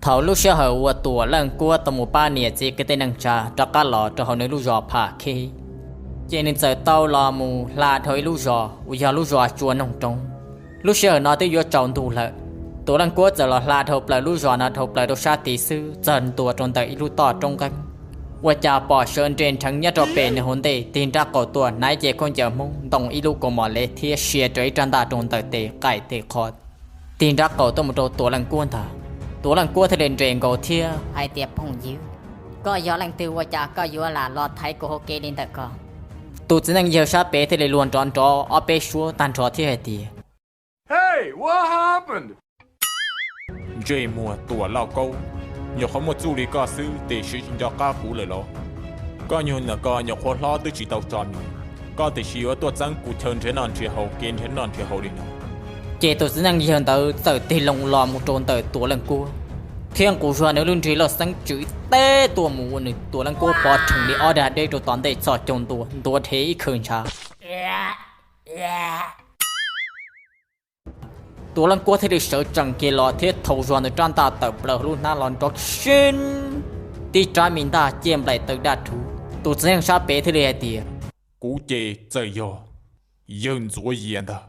Thaum lub sij hawm uas Tuam Leej Kuab tau mus pab niam txiv kwv tij neej tsa rov qab los rau hauv nws lub zos Pham Khib, ces nws txawm tau los mus hla dhau ib lub zos uas yog lub zos Tsua Noog Roob. Lub sij hawm no twb yuav tsaus ntuj lawm, Tuam Leej Kuab txawm los hla dhau plaws lub zos no dhau plaws rau sab tid xwb txog ntua rau ntawm ib lub toj roob nqeeb. Ua cas pom sawv nres nrheev nyob rau pem nws hauv ntej tig nrab qaum tuaj hnav ib ce khaub ncaws Hmoob, ntoo ib lub kaus mom lev thiab sia rau ib rab ntaj rau ntawm tes qaij tes qho, tig nrab qaum tuaj mus rau Tuam Leej Kuab ntag. Tuam Leej Kuab thiaj li nres nkaus thiab hais tias, Phooj ywg, koj yog leej twg ua cas koj yuav lam los thaiv kuv hauv kev li ntawm ko? Tus txiv neej yawg sab pem thiaj li luag nrov nrov ob peb suab tag nrho thiab hais tias, Ntsej muag Tuam Lauj Kaub, nyuam qhuav muaj txuj li koj xwb tiam sis tsis nco qab kuv lawm los? Koj nyuag ntawm ko nyuam qhuav hlob twb tsis tau tso mis, koj tiam sis yuav tuaj txeeb kuv chaw nrhiav noj nrhiav haus kev nrhiav noj nrhiav haus li no. Ces tus txiv neej yawg ntawd txawm tig loo los mus rau ntawm Tuam Leej Kuab, thiab nqus zog nws lub nrig loj xeeb tswm teb tuaj mus ua nws Tuam Leej Kuab pov rhees li ob dag deb rau tom ntej txhos caug ntua ntuav dhev ib khawv ntshav. Tuam Leej Kuab thiaj li sawv tsees kiag los thiab thau zog ntawm rab ntaj tawm plaws lub hnab los nrov seeb, tib rab me ntaj ciaj nplaim taw daj rhuv. Tus txiv neej sab pem thiaj li hais tias, Kuv ces txawm yog yawg Ntxuav Yias ntag.